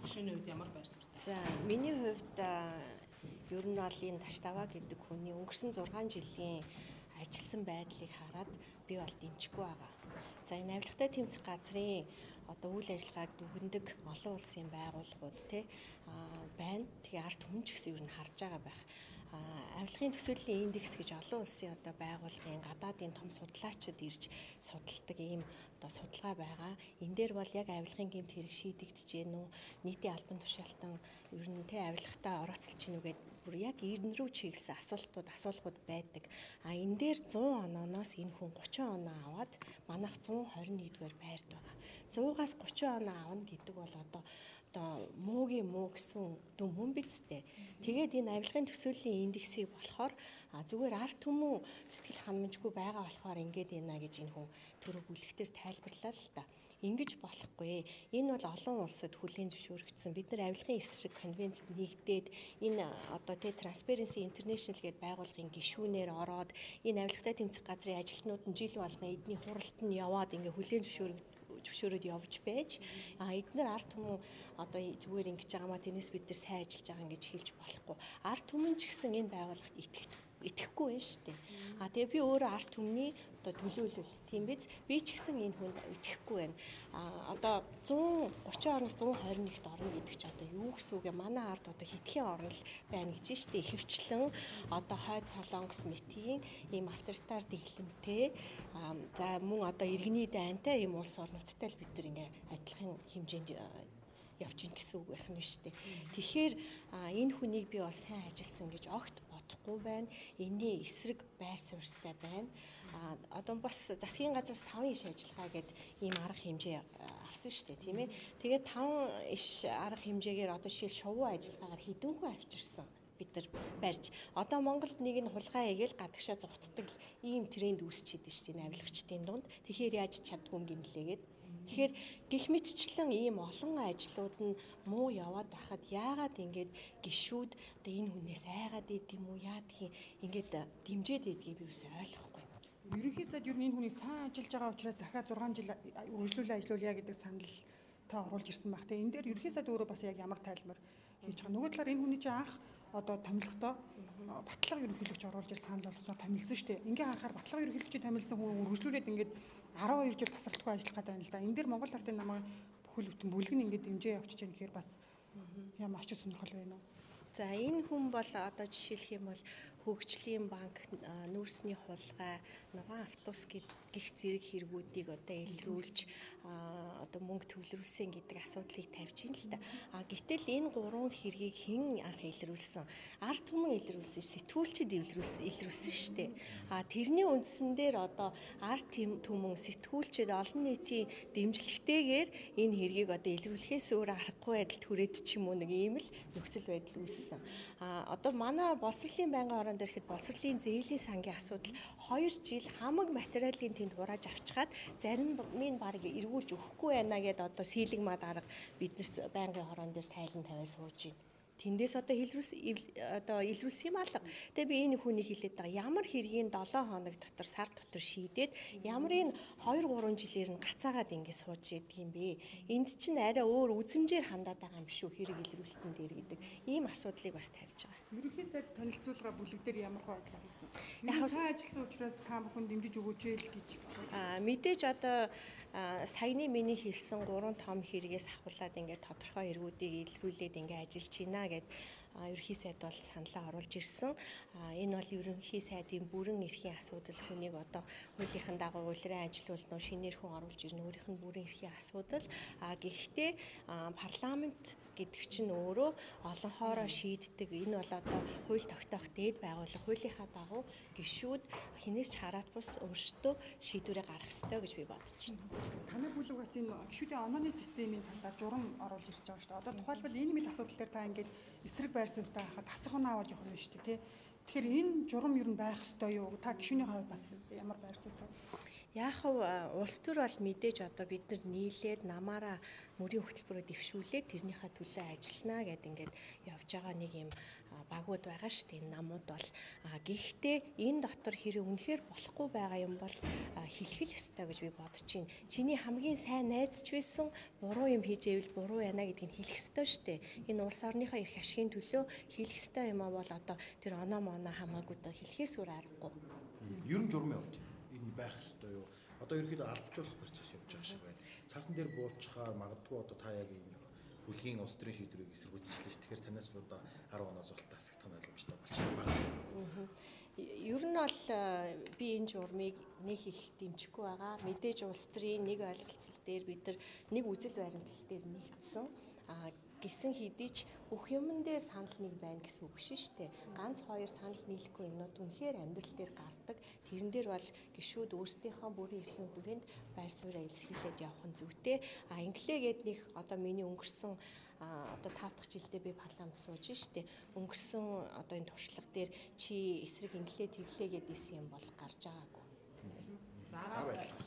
Гишүүний хувьд ямар байр суурь? За, миний хувьд ер нь бол энэ Таштава гэдэг хүний өнгөрсөн 6 жилийн ажилласан байдлыг хараад би бол дэмжихгүй байгаа. За, энэ авилгатай тэмцэх газрын одоо үйл ажиллагааг дүгнэдэг олон улсын байгууллагууд те байна. Тэгээ ард түмэн ч гэсэн ер нь харж байгаа байх. Авилгын төсөөллийн индекс гэж олон улсын одоо байгууллагын гадаадын том судлаачид ирж судалдаг ийм одоо судалгаа байгаа. Энэ дээр бол яг авилгын гэмт хэрэг шийдэгдэж гэнэ үү, нийтийн албан тушаалтан ер нь те авилгатай орооцолж гэнэ үү гэдэг бүр яг энэ рүү чиглэсэн асуултууд, асуулгууд байдаг. А энэ дээр 100 онооноос энэ хүн 30 оноо аваад манайх 121-р байрт байгаа. 100-аас 30 оноо авна гэдэг бол одоо муугийн муу гэсэн дүн мөн биз дээ. Тэгээд энэ авилгын төсөөллийн индексийг болохоор зүгээр ард түмэн сэтгэл ханамжгүй байгаа болохоор ингээд байна гэж энэ хүн түрүү бүлэгтэр тайлбарлаа л та. Ингэж болохгүй. Энэ бол олон улсад хүлээн зөвшөөрөгдсөн. Бид нар авилгын эсрэг конвенцэд нэгдээд энэ одоо тэ Transparency International гэдэг байгууллагын гишүүнээр ороод энэ авилгатай тэмцэх газрын ажилтнууд нь жил болгон эдний хуралд нь яваад ингээ хүлээн зөвшөөрөөд явж байж эднэр ард түмэн одоо зүгээр ингэж байгаа маа тэрнээс бид нар сайн ажиллаж байгаа гэж хэлж болохгүй. Ард түмэн ч гэсэн энэ байгууллагт итгэхгүй байна шүү дээ. А тэгээ би өөрөө ард түмний одоо төлөөлөл тийм биз, би ч гэсэн энэ хүнд итгэхгүй байна. А одоо 130 орноос 121-т орно гэдэг чи одоо юу гэсэн үг вэ? Манай ард одоо хитгэн орно л байна гэж шүү дээ. Ихэвчлэн одоо хойд Солонгос мэтийн ийм авторитар дэглэмтэй, за мөн одоо иргэний дайнтай ийм улс орнуудтай л бид нар ингээ адилхан хэмжээнд явж гин гэсэн үг байх нь шүү дээ. Тэгэхээр энэ хүнийг би бол сайн ажилласан гэж огт бодохгүй байна. Энэний эсрэг байр суурьтай байна. Одоо бас засгийн газраас 5 иш ажиллагаа гэд ийм арга хэмжээ авсан шүү дээ, тийм ээ. Тэгээд 5 иш арга хэмжээгээр одоо жишээл шувуу ажиллагаагаар хэдэн хүн авчирсан бид нар барьж. Одоо Монголд нэг нь хулгай хийгээл гадагшаа зугтдаг ийм тренд үүсчихэд шүү дээ авилгачдын дунд. Тэгэхээр яаж чаддгүй юм гинлээгээд. Тэгэхээр гих мэтчлэн ийм олон ажлууд нь муу яваад байхад яагаад ингэж гişүүд одоо энэ хүнээс айгаад идэм үү, яадгийн ингэж дэмжиж идгийг би юусэн ойлгохгүй. Ерөнхий сайд ер нь энэ хүний сайн ажиллаж байгаа учраас дахиад 6 жил үргэлжлүүлээ ажиллуулъя гэдэг санал та оруулж ирсэн баг. Тэгээ энэ дээр ерөнхий сайд өөрөө бас яг ямар тайлбар хийж байгаа. Нөгөө талаар энэ хүний чинь анх одоо томилохдоо батлага ерөнхийлөгч оруулж ир санал болгосоор томилсон шүү дээ. Ингээ харахаар батлага ерөнхийлөгчийн томилсон хүн үргэлжлүүлээд ингээд 12 жил тасралтгүй ажиллах гэдэг юм л да. Энэ дээр Монгол Ардын намын бүхэл бүтэн бүлэг нь ингээд дэмжээ явчихж байгаа гэхээр бас ямар ач сонирхол байна уу? За, энэ хүн бол одоо жишээлх юм бол хөгжлийн банк, нүүрсний хулгай, ногоон автобус гих зэрэг хэрэгүүдийг одоо илрүүлж одоо мөнгө төвлөрүүлсэн гэдэг асуудлыг тавьж ин л та. А гэтэл энэ гурван хэргийг хэн анх илрүүлсэн? Ард түмэн илрүүлсэн, сэтгүүлчид илрүүлсэн шүү дээ. А тэрний үндсэн дээр одоо ард түмэн, сэтгүүлчид олон нийтийн дэмжлэгтэйгээр энэ хэргийг одоо илрүүлэхээс өөр аргагүй байдалд хүрээд ч юм уу нэг ийм л нөхцөл байдал үүссэн. А одоо манай боловсролын байнгын орон дээр ихэд боловсролын зээлийн сангийн асуудал 2 жил хамаг материалын тэнд хурааж авчгаад зарим нь баг эргүүлж өгөхгүй байна гэд одоо сийлэг мад арга биднэрт байнгын хорон дээр тайлан тавиа сууж байна. Тэндээс одоо илрүүлсэн юм алга. Тэгээ би энэ хүнийг хэлээд байгаа. Ямар хэргийн 7 хоног дотор, сар дотор шийдээд ямар энэ 2 3 жилээр нь гацаагаад ингэ сууж идэг юм бэ? Энд чинь арай өөр үзмжээр хандаад байгаа юм биш үү хэрэг илрүүлтэн дээр гэдэг ийм асуудлыг бас тавьж байгаа. Ерөнхий сайд танилцуулга бүлэг дээр ямар хөө ажиллах хийсэн? Яг сайн ажилласан учраас та бүхэн дэмжиж өгөөч л гэж. Мэдээж одоо саяны миний хэлсэн 3 том хэрэгээс ахуулаад ингэ тодорхой хэрэгүүдийг илрүүлээд ингэ ажиллаж байна гэд ерөнхий сайд бол саналаа оруулж ирсэн. Энэ бол ерөнхий сайдын бүрэн эрхийн асуудал, хүнийг одоо хуулийнхын дагуу улиран ажилуулна уу, шинээр хүн оруулж ирнэ, өөрийнх нь бүрэн эрхийн асуудал. Гэхдээ парламент гэдэг чинь өөрөө олонхоороо шийддэг. Энэ бол одоо хууль тогтоох дээд байгууллага, хуулийнхаа дагуу гишүүд хинээс ч хараат бус өөрсдөө шийдвэрээ гаргах ёстой гэж би бодож байна. Танай бүлэг бас энэ гишүүдийн онооны системийн талаар журам оруулж ирж байгаа шүү дээ. Одоо тухайлбал энэ мэд асуудал дээр та ингээд эсрэг байр суурьтай хахад тасах оноо аваад явах нь шүү дээ, тий. Тэгэхээр энэ журам ер нь байх ёстой юу? Та гишүүний хувьд бас ямар байр суурьтай? Яг улс төр бол мэдээж одоо бид нар нийлээд намаараа мөрийн хөтөлбөрөөр дэвшүүлээд тэрнийхээ төлөө ажиллана гэд ингээд явж байгаа нэг юм багууд байгаа шүү дээ. Энэ намууд бол гэхдээ энэ дотор хэрэг үнэхээр болохгүй байгаа юм бол хэлэх л ёстой гэж би бодож байна. Чиний хамгийн сайн найз ч байсан буруу юм хийж ивэл буруу байна гэдгийг хэлэх ёстой шүү дээ. Энэ улс орныхоо эрх ашигын төлөө хэлэх ёстой юм аа бол одоо тэр оноо моноо хамаагүй доо хэлэхээс өөр аргагүй. Ер нь журмын хувьд энэ байх ёстой юу? Одоо ерөнхийдөө албажуулах процесс явж байгаа шиг байна. Цаасан дээр буучхаар магадгүй одоо та яг энэ бүлгийн улс төрийн шийдвэрийг эсэргүүцчихлээ ш. Тэгэхээр танаас одоо 10 оноо зултаа асгах нь ойлгомжтой болчихсон магадгүй. Ер нь бол би энэ журмыг нэг их дэмжихгүй байгаа. Мэдээж улс төрийн нэг ойлголцол дээр бид нар нэг үзэл баримтлал дээр нэгдсэн. Гисэн хэдий ч бүх юмн дээр санал нэг байна гэсэн үг биш шүү дээ. Ганц хоёр санал нийлэхгүй юмнууд үнэхээр амьдрал дээр гардаг. Тэрэн дээр бол гишүүд өөрсдийнхөө бүрийн эрхийн хүрээнд байр сууриа илэрхийлээд явах нь зүйтэй. А инглээгээд нэг одоо миний өнгөрсөн одоо 5 дахь жилдээ би парламент сууж штэ. Өнгөрсөн одоо энэ туршлага дээр чи эсрэг инглээ тэглээгээд исэн юм бол гарч байгаагүй. За баярлалаа.